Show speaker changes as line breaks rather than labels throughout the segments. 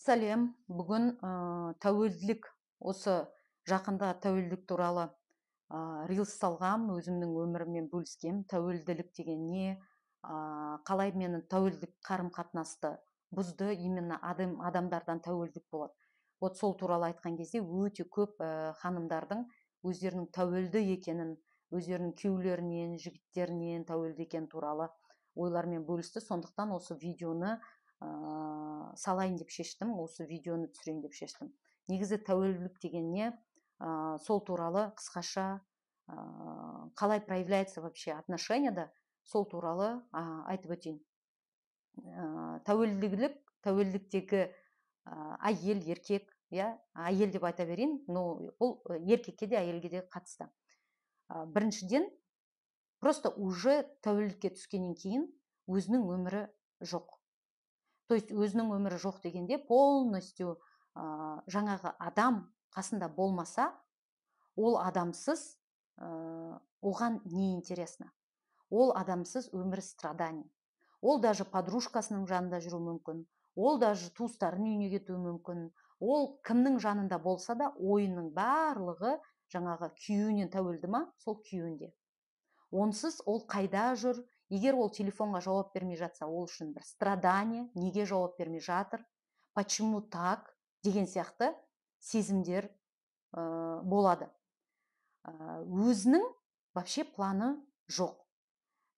Сәлем! Бүгін тәуелділік, осы жақында тәуелділік туралы рилс салғам, өзімнің өміріммен бөліскем. Тәуелділік деген не, қалай мені тәуелділік қарым қатынасты бұзды, именно адамдардан тәуелділік болады. Вот сол туралы айтқан кезде өте көп ханымдардың өздерінің тәуелді екенін, өздерінің күйеулерінен, жігіттерінен тәуелді екені туралы ойлармен бөлісті. Сондықтан осы видеоны салайын деп шештім, осы видеоны түсірейін деп шештім. Негізі тәуелділік деген не, сол туралы қысқаша, қалай проявляется вообще отношенияда, сол туралы айтып өтейін. Тәуелділіктегі әйел, еркек, иә, әйел деп айта берейін, но бұл еркекке де, әйелге де қатысты. Біріншіден, просто уже тәуелділікке түскеннен кейін өзінің өмірі жоқ. То есть өзінің өмірі жоқ дегенде полностью жаңағы адам қасында болмаса, ол адамсыз оған не интересно. Ол адамсыз өмірі страдание. Ол даже подружкасының жанында жүруі мүмкін, ол даже туыстарының үйіне кетуі мүмкін. Ол кімнің жанында болса да, ойының барлығы жаңағы күйеуінен тәуелді ма, сол күйеуінде. Онсыз ол қайда жүр? Егер ол телефонға жауап бермей жатса, ол үшін бір страдание, неге жауап бермей жатыр, почему так деген сияқты сезімдер болады. Өзінің вообще планы жоқ.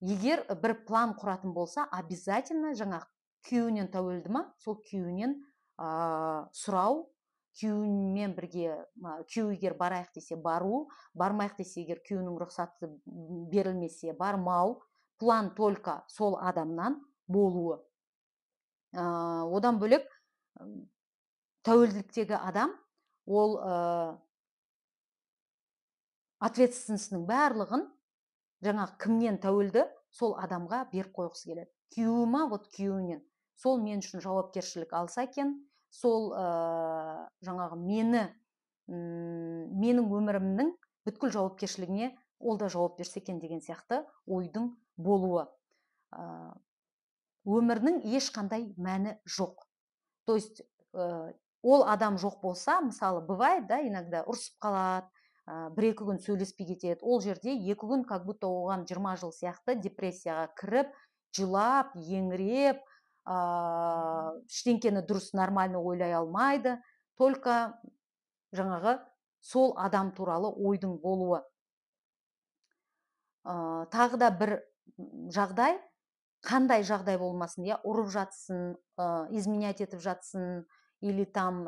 Егер бір план құратын болса, обязательно жаңағы күйеуінен тәуелді ма, сол күйеуінен сұрау, күйеуімен бірге, күйеуі егер барайық десе бару, бармайық десе, егер күйеуінің рұқсаты берілмесе бармау, план только сол адамнан болуы. Одан бөлек, тәуелділіктегі адам ол ответственностьның барлығын жаңағы кімнен тәуелді, сол адамға беріп қойғысы келеді. Күйеуі ма, вот күйеуінен, сол мен үшін жауапкершілік алса екен, сол жаңағы менің өмірімнің бүткіл жауапкершілігіне ол да жауап берсе екен деген сияқты ойдың болуы. Өмірінің ешқандай мәні жоқ. То есть ол адам жоқ болса, мысалы, бывает, да, иногда ұрысып қалады, 1-2 күн сөйлеспей кетеді. Ол жерде 2 күн как будто оған 20 жыл сияқты, депрессияға кіріп, жылап, еңіреп, ештеңкені дұрыс, нормально ойлай алмайды, только жаңағы сол адам туралы ойдың болуы. Тағы да бір жағдай, қандай жағдай болмасын, иә, ұрып жатсын, изменять етіп жатсын или там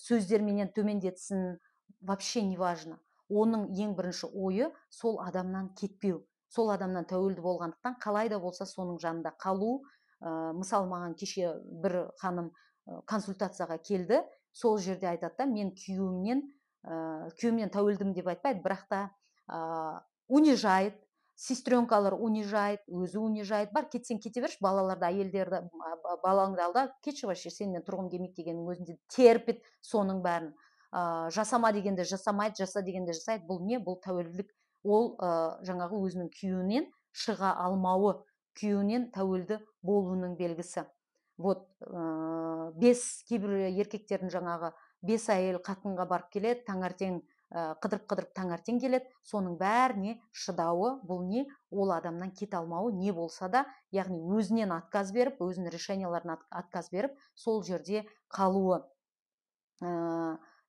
сөздерменен төмендетсін, вообще не важно, оның ең бірінші ойы сол адамнан кетпеу. Сол адамнан тәуелді болғандықтан, қалай да болса соның жанында қалу. Мысалы, маған кеше бір ханым консультацияға келді. Сол жерде айтады да, мен күйеуімнен тәуелдімін деп айтпайды, бірақ та унижает, сестренкалар унижает, өзі унижает. Бар, кетсең кете берші, балаларды, әйелдерді, балаңды ал да кетші, вообще сенімен тұрғым келмейді дегеннің өзінде терпит соның бәрін. Жасама дегенде жасамайды, жаса дегенде жасайды. Бұл не? Бұл тәуелділік. Ол жаңағы өзінің күйеуінен шыға алмауы, күйеуінен тәуелді болуының белгісі. Вот бес, кейбір еркектердің жаңағы бес әйел қатынға барып келеді, таңертең қыдырып қыдырып таңертең келеді, соның бәріне шыдауы. Бұл не? Ол адамнан кете алмауы, не болса да, яғни өзінен отказ беріп, өзінің решенияларына отказ беріп, сол жерде қалуы.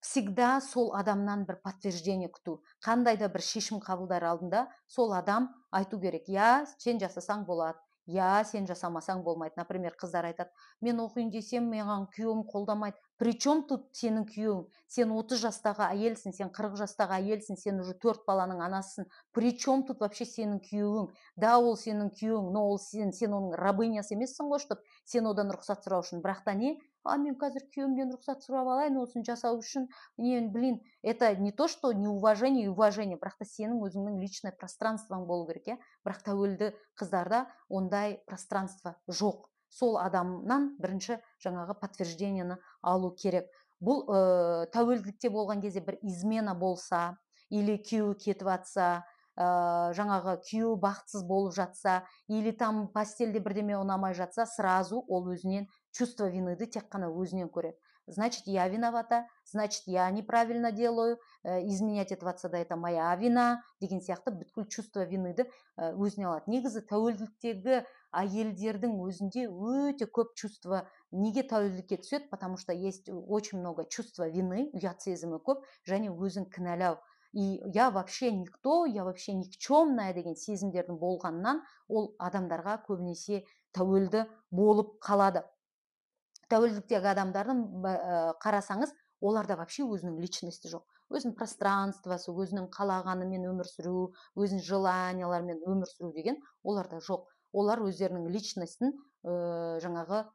Всегда сол адамнан бір подтверждение күту. Қандай да бір шешім қабылдар алдында сол адам айту керек: иә, сен жасасаң болады, иә, сен жасамасаң болмайды. Например, қыздар айтады: мен оқиын десем, маған күйеуім қолдамайды. При чем тут сенің күйеуің? Сен 30 жастағы әйелсің, сен 40 жастағы әйелсің, сен уже төрт баланың анасысың. При чем тут вообще сенің күйеуің? Да, ол сенің күйеуің, но ол сен оның рабынясы емессің ғой, чтоб сен одан рұқсат сұрау үшін. Бірақ та не, а мен қазір күйеуімнен рұқсат сұрап алайын осыны жасау үшін. Не, блин, это не то что неуважение и уважение, бірақ та сенің өзіңнің личное пространствоң болу керек, иә. Бірақ тәуелді қыздарда ондай пространство жоқ. Сол адамнан бірінші жаңағы подтверждениені алу керек. Бұл тәуелділікте болған кезде бір измена болса или күйеуі кетіп жатса, жаңағы күйеуі бақытсыз болып жатса или там постельде бірдеме ұнамай жатса, сразу ол өзінен Чувство виныды тек қана өзінен көреді. Значит, я виновата, значит, я неправильно делаю, изменять етіп жатса да, это моя вина деген сияқты бүткіл чувство виныды өзіне алады. Негізі тәуелділіктегі әйелдердің өзінде өте көп чувство. Неге тәуелділікке түседі? Потому что есть очень много чувства вины, ұят сезімі көп және өзін кінәлау. И я вообще никто, я вообще никчемная деген сезімдердің болғанынан ол адамдарға көбінесе тәуелді болып қалады. Тәуелділіктегі адамдардың қарасаңыз, оларда вообще өзінің личности жоқ, өзінің пространствосы, өзінің қалағанымен өмір сүру, өзінің желанияларымен өмір сүру деген оларда жоқ. Олар өздерінің личностін жаңағы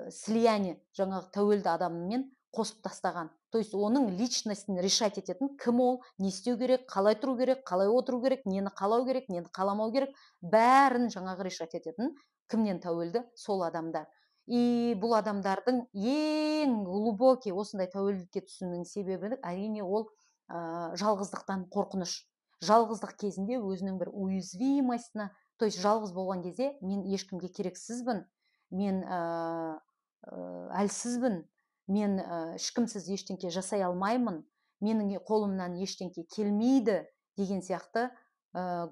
слияние, жаңағы тәуелді адаммен қосып тастаған. То есть оның личностін решать ететін кім, ол не істеу керек, қалай тұру керек, қалай отыру керек, нені қалау керек, нені қаламау керек, бәрін жаңағы решать ететін кімнен тәуелді, сол адамдар. И бұл адамдардың ең глубокий осындай тәуелділікке түсуінің себебі, әрине, ол жалғыздықтан қорқыныш. Жалғыздық кезінде өзінің бір уязвимостьна, то есть жалғыз болған кезде мен ешкімге керексізбін, мен әлсізбін, мен ешкімсіз ештеңке жасай алмаймын, менің қолымнан ештеңке келмейді деген сияқты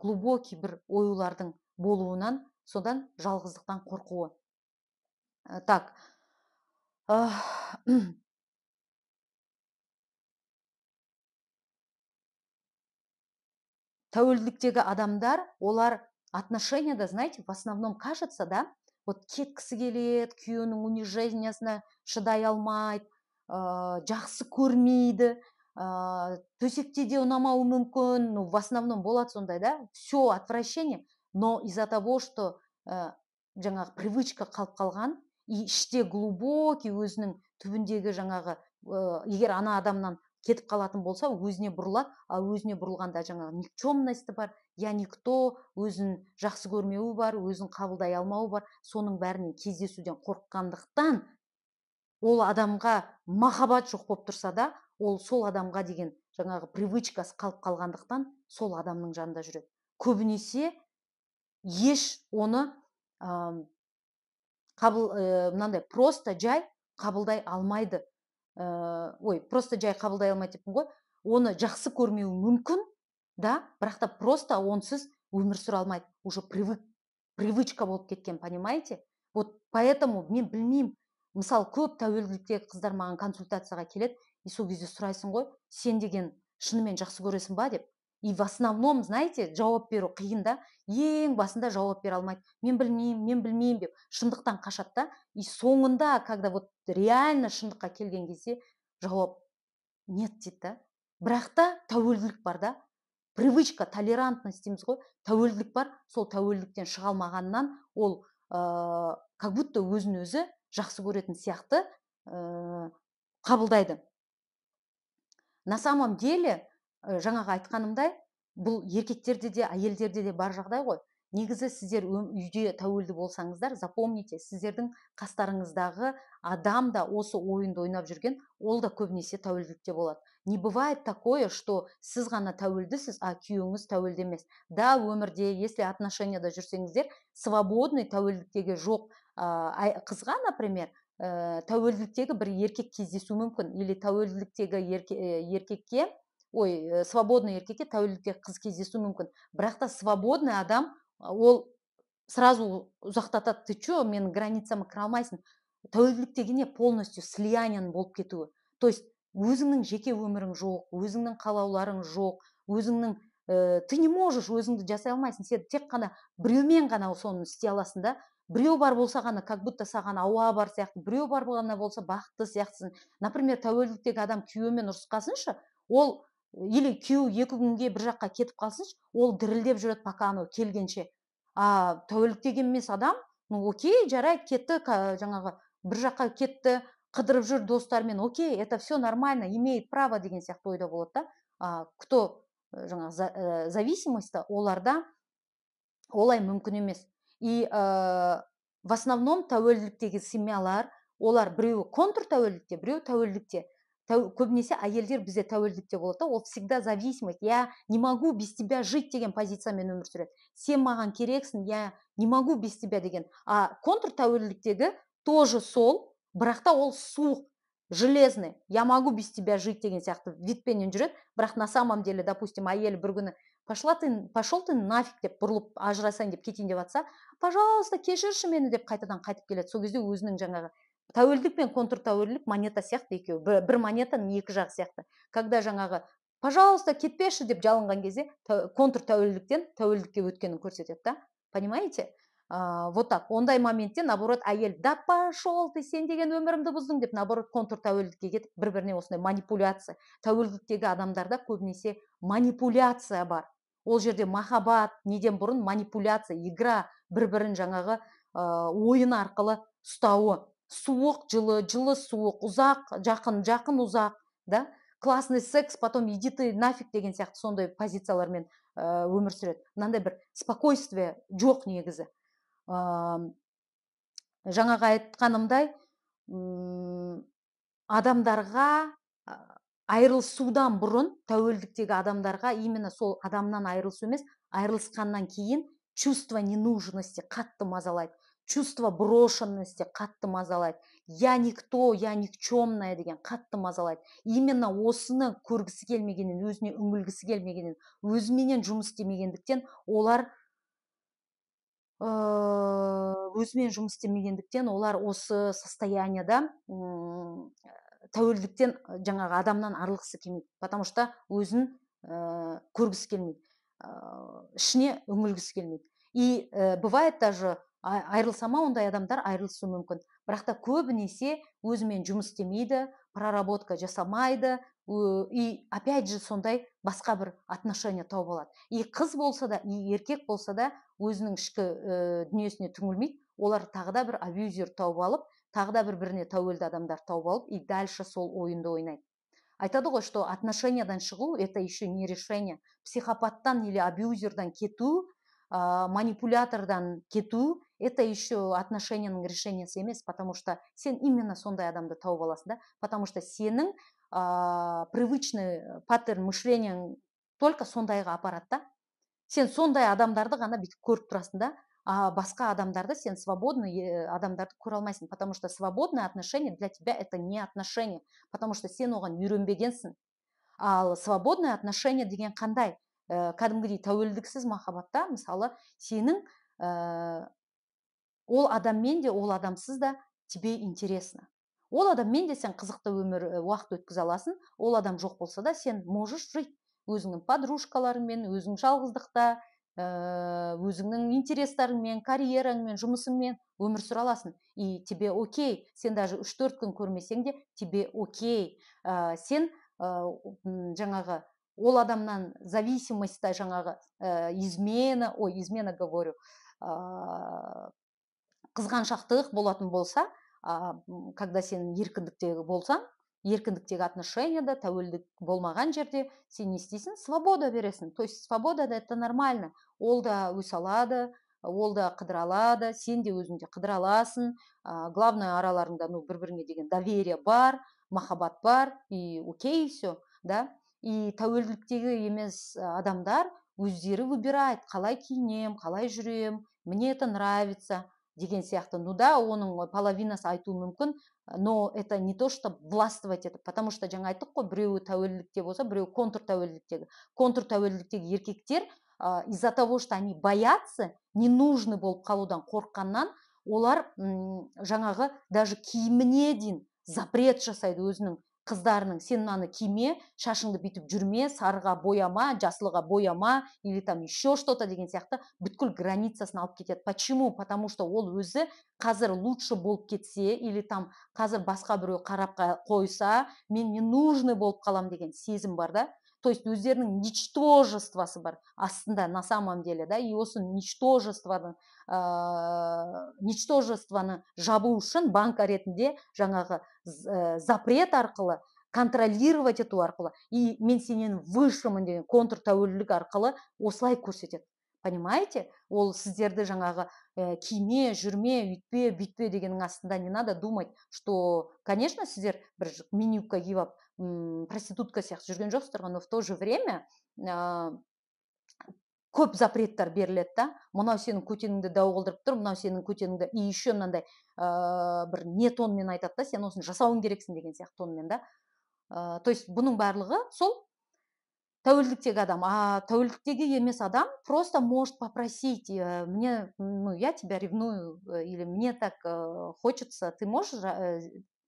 глубокий бір ойлардың болуынан, содан жалғыздықтан қорқуы. Так, тәуелділіктегі адамдар, олар отношенияда, знаете, в основном кажется, да, вот кеткісі келеді, күйеуінің унижениясына шыдай алмайды, жақсы көрмейді, төсекте де ұнамауы мүмкін, ну, в основном болады сондай, да, все отвращение, но из-за того, что жаңағы привычка қалып қалған, и іште глубокий өзінің түбіндегі жаңағы, егер ана адамнан кетіп қалатын болса, өзіне бұрылады, а өзіне бұрылғанда жаңағы никчемности бар, я никто, өзін жақсы көрмеуі бар, өзін қабылдай алмауы бар, соның бәрінен кездесуден қорыққандықтан ол адамға махаббат жоқ болып тұрса да, ол сол адамға деген жаңағы привычкасы қалып қалғандықтан сол адамның жанында жүреді. Көбінесе еш оны қабыл, мынандай просто жай қабылдай алмайды. Ой, просто жай қабылдай алмайды деппін ғой, оны жақсы көрмеуі мүмкін да, бірақ та просто онсыз өмір сүре алмайды, уже привычка болып кеткен, понимаете? Вот поэтому мен білмеймін, мысалы, көп тәуелділіктегі қыздар маған консультацияға келеді, и сол кезде сұрайсың ғой, сен деген шынымен жақсы көресің ба деп. И в основном, знаете, жауап беру қиын да, ең басында жауап бере алмайды, мен білмеймін, мен білмеймін деп шындықтан қашады да. И соңында, когда вот реально шындыққа келген кезде, жауап нет дейді да. Бірақ та тәуелділік бар да, привычка, толерантность дейміз ғой, тәуелділік бар, сол тәуелділіктен шыға алмағаннан ол как будто өзін өзі жақсы көретін сияқты қабылдайды. На самом деле, жаңағы айтқанымдай, бұл еркектерде де, әйелдерде де бар жағдай ғой. Негізі сіздер үйде тәуелді болсаңыздар, запомните, сіздердің қастарыңыздағы адам да осы ойынды ойнап жүрген, ол да көбінесе тәуелділікте болады. Не бывает такое, что сіз ғана тәуелдісіз, а күйеуіңіз тәуелді емес. Да, өмірде, если отношенияда жүрсеңіздер, свободный тәуелділіктегі жоқ қызға, например, тәуелділіктегі бір еркек кездесуі мүмкін, или тәуелділіктегі еркекке, ой, свободный еркекке тәуелділіктегі қыз кездесуі мүмкін. Бірақ та свободный адам ол сразу ұзақтатады, ты чё, менің границама кіре алмайсың. Тәуелділік деген не? Полностью слияние болып кетуі. То есть өзіңнің жеке өмірің жоқ, өзіңнің қалауларың жоқ, өзіңнің ты не можешь, өзіңді жасай алмайсың. Сен тек қана біреумен ғана соны істей аласың да. Біреу бар болса ғана, как будто саған ауа бар сияқты, біреу бар ғана болса бақытты сияқтысың. Например, тәуелділіктегі адам күйеуімен ұрысқасыншы, ол или күйеуі 2 күнге бір жаққа кетіп қалсыншы, ол дірілдеп жүреді, пока анау келгенше. А тәуелділіктегі емес адам, ну окей, жарайды, кетті, жаңағы бір жаққа кетті, қыдырып жүр достарымен, окей, это все нормально, имеет право деген сияқты ойда болады да. А кто жаңағы зависимость, оларда олай мүмкін емес. И в основном тәуелділіктегі семьялар, олар біреуі контртәуелділікте, біреуі тәуелділікте. Көбінесе әйелдер бізде тәуелділікте болады да, ол всегда зависимость, я не могу без тебя жить деген позициямен өмір сүреді. Сен маған керексің, я не могу без тебя деген. А контртәуелділіктегі тоже сол, Бірақ та ол суық, железный, «я могу без тебя жить» деген сияқты видпенен жүреді. Бірақ на самом деле, допустим, әйелі бір күні «пошла ты, пошел ты нафиг» деп бұрылып, ажырасайын деп, кетейін деп жатса, «пожалуйста, кешірші мені» деп қайтадан қайтып келеді. Сол кезде өзінің жаңағы тәуелділік пен контртәуелділік монета сияқты, екеуі бір монетаның екі жағы сияқты. Когда жаңағы «пожалуйста, кетпеші» деп жалынған кезде, контртәуелділіктен тәуелділікке өткенін көрсетеді да, понимаете? Вот так. Ондай моментте, наоборот, әйел «да пошел ты, сен деген өмірімді бұздың» деп, наоборот, контр тәуелділікке кетіп, бір біріне осындай манипуляция. Тәуелділіктегі адамдарда көбінесе манипуляция бар. Ол жерде махаббат неден бұрын манипуляция, игра, бір бірін жаңағы ойын арқылы ұстауы: суық жылы, жылы суық, ұзақ жақын, жақын ұзақ да, классный секс, потом «иди ты нафиг» деген сияқты сондай позициялармен өмір сүреді. Мынандай бір спокойствие жоқ негізі. Жаңағы айтқанымдай, адамдарға айырылысудан бұрын, тәуелдіктегі адамдарға именно сол адамнан айырылысу емес, айырылысқаннан кейін чувство ненужности қатты мазалайды, чувство брошенности қатты мазалайды, «я никто, я никчемная» деген қатты мазалайды. Именно осыны көргісі келмегеннен, өзіне үңілгісі келмегеннен, өзіменен жұмыс істемегендіктен, олар өзімен жұмыс істемегендіктен, олар осы состоянияда тәуелділіктен, жаңағы адамнан арылғысы келмейді, потому что өзін көргісі келмейді, ішіне үңілгісі келмейді. И бывает даже айырылса ма, ондай адамдар айырылысуы мүмкін, бірақ та көбінесе өзімен жұмыс істемейді, проработка жасамайды и опять же сондай басқа бір отношения тауып алады. И қыз болса да, и еркек болса да, өзінің ішкі дүниесіне түңілмейді. Олар тағы да бір абьюзер тауып алып, тағы да бір біріне тәуелді адамдар тауып алып, и дальше сол ойынды ойнайды. Айтады ғой, что отношениядан шығу — это еще не решение. Психопаттан или абьюзердан кету, манипулятордан кету — это еще отношенияның решениесі емес, потому что сен именно сондай адамды тауып аласың да, потому что сенің привычный паттерн мышлениең только сондайға апарады да. Сен сондай адамдарды ғана бүйтіп көріп тұрасың да, а басқа адамдарды, сен свободный адамдарды көре алмайсың, потому что свободное отношение для тебя — это не отношение, потому что сен оған үйренбегенсің. Ал свободное отношение деген қандай? Кәдімгідей тәуелдіксіз махаббатта, мысалы, сенің ол адаммен де, ол адамсыз да тебе интересно, ол адаммен де сен қызықты өмір, уақыт өткізе аласың, ол адам жоқ болса да, сен можешь жить өзіңнің подружкаларыңмен, өзің жалғыздықта, өзіңнің интерестарыңмен, карьераңмен, жұмысыңмен өмір сүре аласың, и тебе окей. Сен даже 3-4 күн көрмесең де, тебе окей. Сен жаңағы ол адамнан зависимостьта, жаңағы измена, ой, измена говорю, қызғаншақтық болатын болса, когда сен еркіндіктегі болсаң, еркіндіктегі отношенияда, тәуелдік болмаған жерде сен не істейсің? Свобода бересің. То есть свобода — это нормально. Ол да өсе алады, ол да қыдыра алады, сен де өзің де қыдыра аласың. Главное, араларыңда, ну, бір біріңе деген доверие бар, махаббат бар, и окей, все да. И тәуелділіктегі емес адамдар өздері выбирает: қалай киінем, қалай жүрем, мне это нравится деген сияқты. Ну да, оның половинасы айтуы мүмкін, но это не то что властвовать етіп, потому что жаңа айттық қой, біреуі тәуелділікте болса, біреуі контр тәуелділіктегі. Контр тәуелділіктегі еркектер из-за того, что они боятся ненужный болып қалудан, қорыққаннан, олар жаңағы даже киіміне дейін запрет жасайды өзінің қыздарының: сен мынаны киме, шашыңды бүйтіп жүрме, сарыға бояма, жасылға бояма или там еще что то деген сияқты, бүткіл границасын алып кетеді. Почему? Потому что ол өзі қазір лучше болып кетсе или там қазір басқа біреу қарап қойса, мен ненужный болып қалам деген сезім бар да. То есть өздерінің ничтожествосы бар астында на самом деле да. И осы ничтожествоны ничтожествоны жабу үшін банка ретінде жаңағы запрет арқылы, контролировать ету арқылы и мен сенен высшиймін деген контр тәуелділік арқылы осылай көрсетеді, понимаете? Ол сіздерді жаңағы киме, жүрме, үйтпе, бүйтпе дегеннің астында не надо думать, что, конечно, сіздер бір мини юбка киіп алып, проститутка сияқты жүрген жоқсыздар ғой, но в то же время Көп запреттер беріледі да: мынау сенің көтеніңді дау қылдырып тұр, мынау сенің көтеніңді, и еще мынандай бір не тонмен айтады да, сен осыны жасауың керексің деген сияқты тонмен да. То есть бұның барлығы сол тәуелділіктегі адам. А тәуелділіктегі емес адам просто может попросить: «Мне, ну, я тебя ревную» или «Мне так хочется, ты можешь,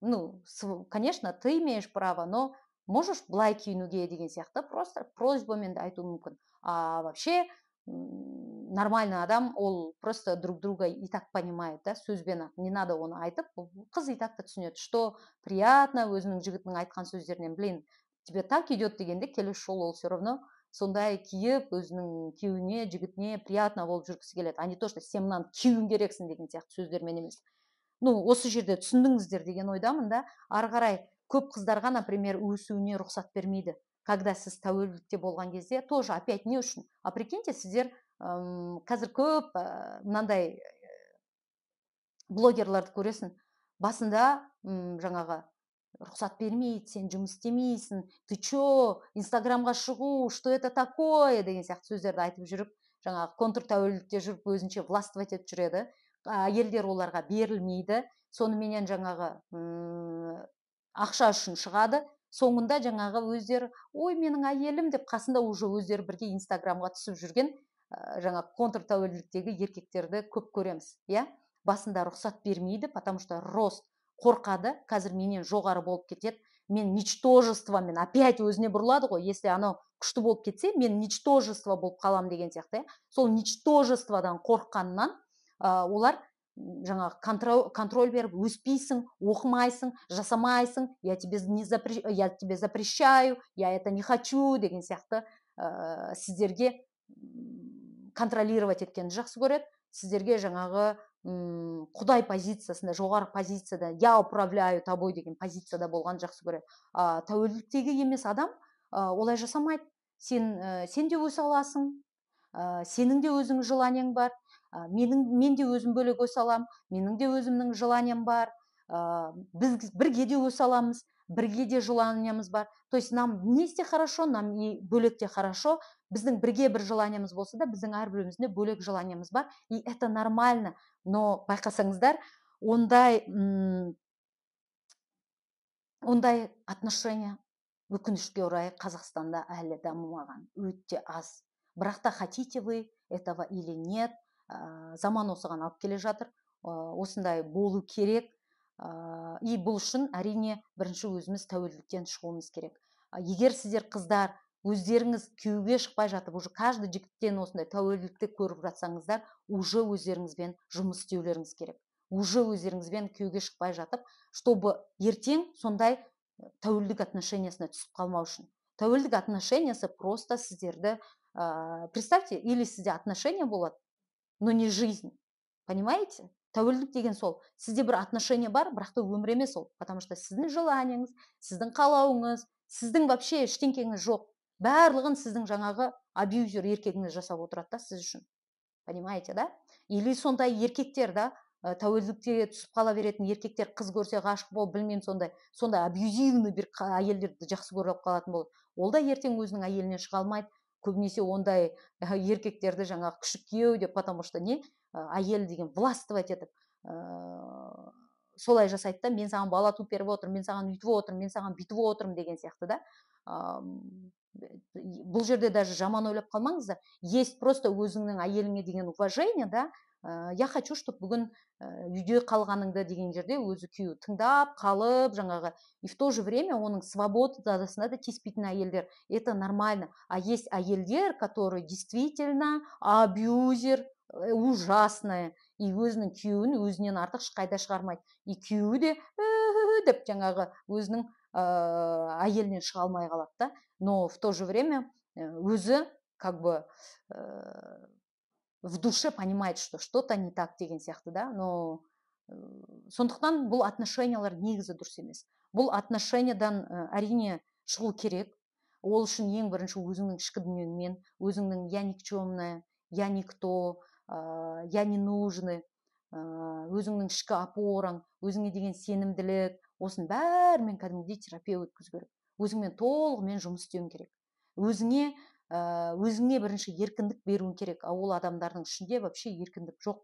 ну, конечно, ты имеешь право, но можешь былай киінуге» деген сияқты, просто просьбамен де айтуы мүмкін. А вообще нормальный адам ол просто друг друга и так понимает да, сөзбен ақ не надо оны айтып, қыз и так та түсінеді, что приятно өзінің жігітінің айтқан сөздерінен: «Блин, тебе так идет» дегенде, келесі жолы ол все равно сондай киіп, өзінің күйеуіне, жігітіне приятно болып жүргісі келеді, а не то что «сен мынаны киюің керексің» деген сияқты сөздермен емес. Ну, осы жерде түсіндіңіздер деген ойдамын да. Ары қарай көп қыздарға, например, өсуіне рұқсат бермейді, когда сіз тәуелділікте болған кезде тоже. Опять не үшін? А прикиньте, сіздер қазір көп мынандай блогерларды көресің, басында жаңағы рұқсат бермейді: «Сен жұмыс істемейсің, ты че, Инстаграмға шығу, что это такое?» деген сияқты сөздерді айтып жүріп, жаңағы контр тәуелділікте жүріп, өзінше властвовать етіп жүреді. Әйелдер оларға берілмейді. Соныменен жаңағы ақша үшін шығады. Соңында жаңағы өздері «ой, менің әйелім» деп, қасында уже өздері бірге Инстаграмға түсіп жүрген жаңа контр тәуелділіктегі еркектерді көп көреміз, иә. Басында рұқсат бермейді, потому что рост қорқады: қазір менен жоғары болып кетеді, мен ничтожество мен, опять өзіне бұрылады ғой, если анау күшті болып кетсе, мен ничтожество болып қалам деген сияқты, иә. Сол ничтожестводан қорыққаннан олар жаңағы контроль беріп: өспейсің, оқымайсың, жасамайсың, я тебе не запре, я тебе запрещаю, я это не хочу деген сияқты. Сіздерге контролировать еткенді жақсы көреді. Сіздерге жаңағы құдай позициясында, жоғары позицияда, «я управляю тобой» деген позицияда болған жақсы көреді. А тәуелділіктегі емес адам олай жасамайды. Сен, сен де өсе аласың, сенің де өзіңнің желаниең бар, менің, мен де өзім бөлек өсе аламын, менің де өзімнің желанием бар, біз бірге де өсе аламыз, бірге де желаниямыз бар. То есть нам вместе хорошо, нам и бөлек те хорошо. Біздің бірге бір желаниямыз болса да, біздің әрбіреуімізде бөлек желаниямыз бар, и это нормально. Но байқасаңыздар, ондай отношения, өкінішке орай, Қазақстанда әлі дамымаған, өте аз. Бірақ та хотите вы этого или нет, заман осыған алып келе жатыр, осындай болу керек. И бұл үшін, әрине, бірінші өзіміз тәуелділіктен шығуымыз керек. Егер сіздер, қыздар, өздеріңіз күйеуге шықпай жатып уже каждый жігіттен осындай тәуелділікті көріп жатсаңыздар, уже өздеріңізбен жұмыс істеулеріңіз керек, уже өздеріңізбен күйеуге шықпай жатып, чтобы ертең сондай тәуелдік отношениясына түсіп қалмау үшін. Тәуелдік отношениясы просто сіздерді, представьте, или сізде отношения болады, но не жизнь, понимаете? Тәуелділік деген сол: сізде бір отношение бар, бірақ та өмір емес ол, потому что сіздің желаниеңіз, сіздің қалауыңыз, сіздің вообще ештеңкеңіз жоқ, барлығын сіздің жаңағы абьюзер еркегіңіз жасап отырады да сіз үшін, понимаете да? Или сондай еркектер да, тәуелділікке түсіп қала беретін еркектер қыз көрсе ғашық болып, білмеймін, сондай абьюзивный бір әйелдерді жақсы көріп қалатын болады. Ол да ертең өзінің әйелінен шыға алмайды. Көбінесе ондай еркектерді жаңағы күшік күйеу деп, потому что не, әйел деген властвовать етіп, солай жасайды да: «Мен саған бала туып беріп отырмын, мен саған үйтіп отырмын, мен саған бүйтіп отырмын» деген сияқты да. Бұл жерде даже жаман ойлап қалмаңыздар, есть просто өзіңнің әйеліңе деген уважение да. Я хочу, чтобы бүгін үйде қалғаныңды деген жерде өзі күйеуі тыңдап қалып жаңағы, и в то же время оның свободасына да тиіспейтін әйелдер, это нормально. А есть әйелдер, которые действительно абьюзер ужасная, и өзінің күйеуін өзінен артық ешқайда шығармайды, и күйеуі де деп жаңағы өзінің әйелінен шыға алмай қалады да. Но в то же время өзі как бы в душе понимает, что что-то не так деген сияқты да. Но сондықтан бұл отношениялар негізі дұрыс емес. Бұл отношениядан, әрине, шығу керек. Ол үшін ең бірінші өзіңнің ішкі дүниеңмен, өзіңнің «я никчемная», «я никто», «я не нужный», өзіңнің ішкі опораң, өзіңе деген сенімділік, осының бәрімен кәдімгідей терапия өткізу керек. Өзіңмен толығымен жұмыс істеуің керек. Өзіңе Өзіңе бірінші еркіндік беруің керек, а ол адамдардың ішінде вообще еркіндік жоқ.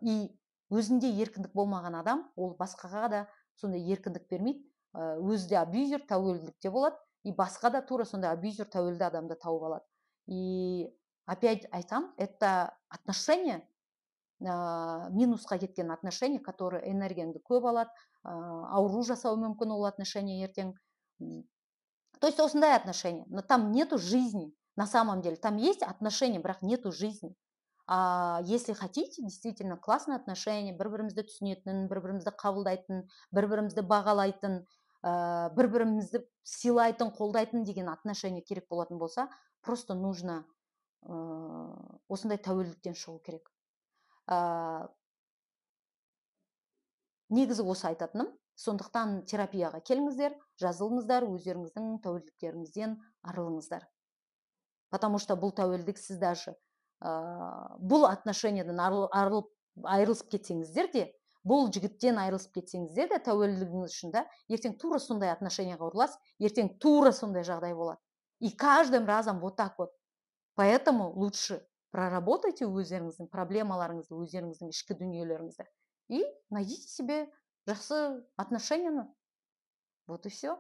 И өзінде еркіндік болмаған адам ол басқаға да сондай еркіндік бермейді. Өзі де абьюзер, тәуелділікте болады, и басқа да тура сондай абьюзер, тәуелді адамды тауып алады. И опять айтам, это отношения, минусқа кеткен отношения, которые энергияңды көп алады, ауру жасауы мүмкін ол отношения ертең. То есть осындай отношения, но там нету жизни на самом деле. Там есть отношения, бірақ нету жизни. А если хотите действительно классные отношения, бір-бірімізді түсінетін, бір-бірімізді қабылдайтын, бір-бірімізді бағалайтын, бір-бірімізді сыйлайтын, қолдайтын деген отношения керек болатын болса, просто нужно осындай тәуелділіктен шығу керек. Негізі осы айтатыным. Сондықтан терапияға келіңіздер, жазылыңыздар, өздеріңіздің тәуелділіктеріңізден арылыңыздар. Потому что бұл тәуелділік сіз даже бұл отношениядан арылып, айырылысып кетсеңіздер де, бұл жігіттен айырылысып кетсеңіздер де, тәуелділігіңіз үшін да, ертең тура сондай отношенияға ұрыласыз, ертең тура сондай жағдай болады. И каждым разом вот так вот. Поэтому лучше проработайте өздеріңіздің проблемаларыңызды, өздеріңіздің ішкі дүниелеріңізді, и найдите себе жақсы отношенияны. Вот и все.